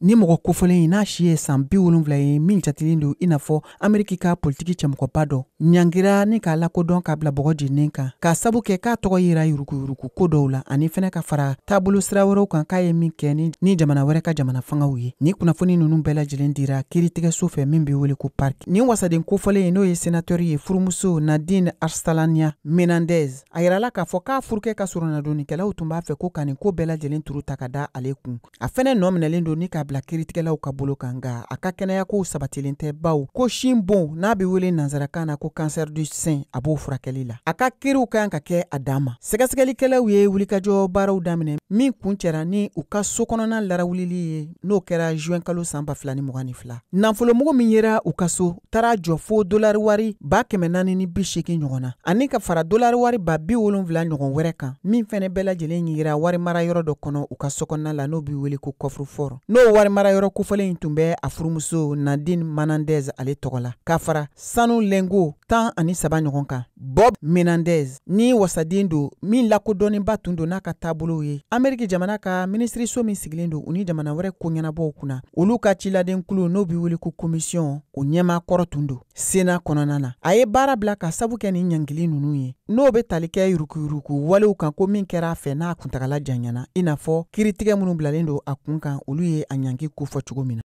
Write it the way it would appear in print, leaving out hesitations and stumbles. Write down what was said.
Ni mɔgɔ kofɔlen in n'a si ye san 70 ye, min jatelen don i n'a fɔ Ameriki ka politiki cɛmɔgɔba dɔ, ɲangira ni k'a lakodɔn k'a bila bɔgɔ jeninen kan, k'a sabu kɛ k'a tɔgɔ yera yuruguyurugu ko dɔw la, ani fɛnɛ ka fara taabolo sira wɛrɛw kan k'a ye min kɛ ni jamana wɛrɛ ka jamana fangaw ye. Ni kunnafoni ninnu bɛɛ lajɛlen dira kiiritigɛso fɛ min bɛ wele ko parquet. Ni wasaden kofɔlen in, n'o ye sénateur ye, furumuso Nadine Arslanian Menendez, a yirala k'a fɔ k'a furukɛ ka soronadonnikɛlaw tun b'a fɛ ko ka nin ko bɛɛ lajɛlen turu ta ka da ale kun. A fɛnɛ nɔ minɛlen don ni k'a bila kiiritigɛlaw ka bolo kan, nka a ka kɛnɛyakow sabatilen tɛ, baw ko sin bon n'a bɛ wele nansarakan na ko cancer du sein, a b'o furakɛli la. A ka kiiriw kan ka kɛ a dan ma. Sɛgɛsɛgɛlikɛlaw ye wulikajɔ baaraw daminɛ min kuncɛra ni u ka so kɔnɔna larawulili ye, n'o kɛra juin kalo san 2022. Nafolomugu min yera u ka so taara jɔ fo dolari wari 480 ɲɔgɔn na, ani ka fara dolari wari 70,000 ɲɔgɔn wɛrɛ kan, min fɛnɛ bɛɛ lajɛlen yera wari mara yɔrɔ dɔ kɔnɔ u ka so kɔnɔna la, n'o bɛ wele ko coffre-fort. N'o wari mara yɔrɔ kofɔlen in tun bɛ a furumuso Nadine Menendez ale tɔgɔ la, ka fara sanu lingot 13 ɲɔgɔn kan. Bob Menendez ni wasaden don min lakodɔnnenba tun don n'a ka taabolow ye Ameriki jamana ka minisiriso min sigilen don u ni jamana wɛrɛ ko ɲɛnabɔw kunna, olu ka ciladenkulu n'o bɛ wele ko commission, o ɲɛmaa kɔrɔ tun don Sénat kɔnɔna na. A ye baara bila ka sabu kɛ nin ɲangili ninnu ye, n'o bɛ tali kɛ yuruguyurugu walew kan ko min kɛra a fɛ n'a kuntagala janyana, i n'a fɔ kiiritigɛ minnu bilalen don a kun kan, olu ye a ɲangi kofɔ cogo min na.